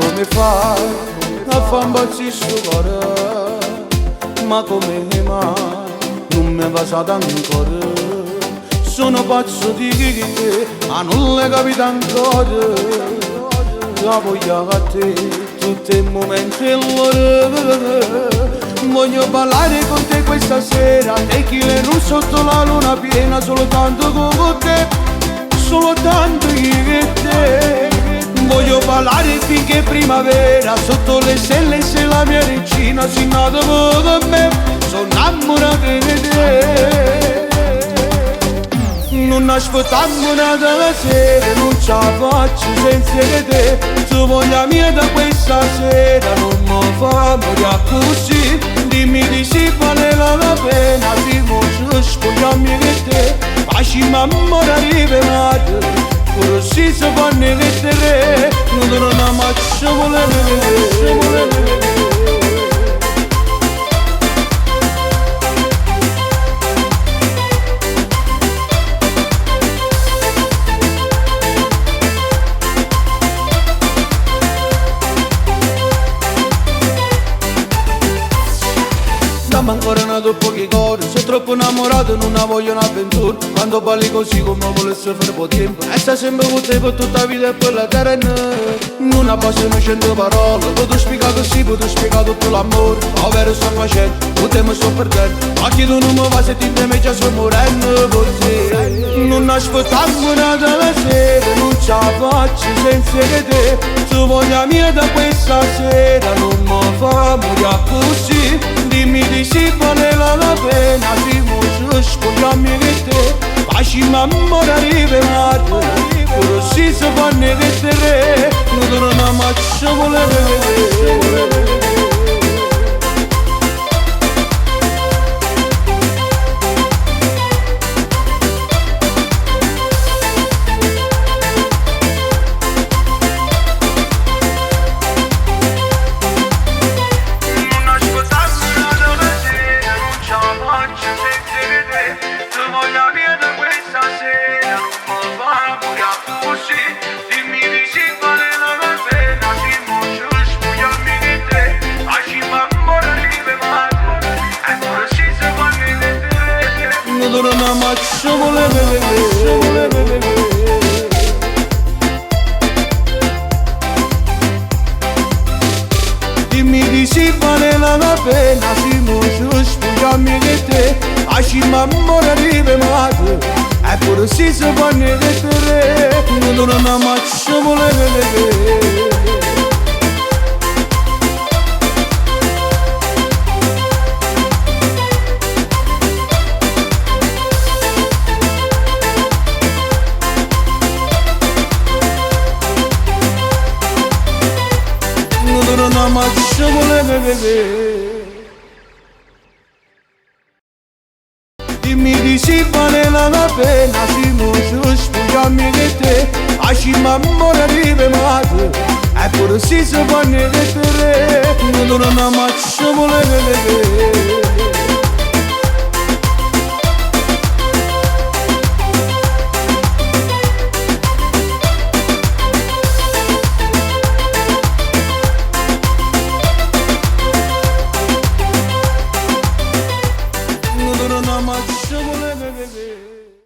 Come fai a fa impazzì sto core? Ma come mai nun m'he vasato ancora? Sono pazzo di te, ma nun l'he capito ancora. Ca voglio a te tutt' 'e mumente 'e ll'ore. Voglio ballare con te questa sera, tequila e rum sotto la luna piena, soltanto con te, soltanto io e te. Voglio ballare finché è primavera, sotto le stelle sei la mia regina, si nata per me, sono innamorato 'e te. Nun aspettammo n'ata sera, nun ce 'a faccio senza 'e te. Ti voglio 'a mia da questa sera, nun me fa murì accussì. Dimmi di sì, vale la pena, si mo ce spogliammo io e te. Facimmo ammore a riva 'e mare, pure si se fanno 'e tre. Nun turnammo a ce vulè. Damme ancora n'ato poco 'e core. So' troppo innamorato, nun 'a voglio n'avventura. Quando balli così come vulesse fermà 'o tiempo. E sta sempe cu te pe tutta 'a vita e pe l'eterno. Nun abbastano ciento parole, pe te spiegà che si, pe te spiegà tutto l'ammore. Overo sto facenno, cu te me sto perdenno. Ma chi tu nun me vase dint' 'e me già sto murenno pe te. Nun aspettammo n'ata sera, nun ce 'a faccio senza 'e te. Ti voglio 'a mia da questa sera, nun me fa murì accussì. Dimmi di sì, vale la pena, si mo ce spogliammo io e te. Facimmo ammore a riva 'e mare, pure si se fanno 'e tre. Nun turnammo a ce vulè. Nun aspettammo n'ata sera, nun ce 'a faccio senza 'e te. Ti voglio 'a mia da questa sera, nun me fa murì accussì. Dimmi di sì, vale la pena, si mo ce spogliammo io e te. Facimmo ammore a riva 'e mare, e pure si se fanno 'e tre. Nun turnammo a ce vulè. Dimmi di sì, vale la pena, si mo ce spogliammo io e te. Facimmo ammore a riva 'e mare, e pure si se fanno 'e tre. Nun turnammo a ce vulè. Nun turnammo a ce vulè. Dimmi di sì, vale la pena, si mo ce spogliammo io e te. Facimmo ammore a riva 'e mare, e pure si se fanno 'e tre. Nun turnammo a ce vulè.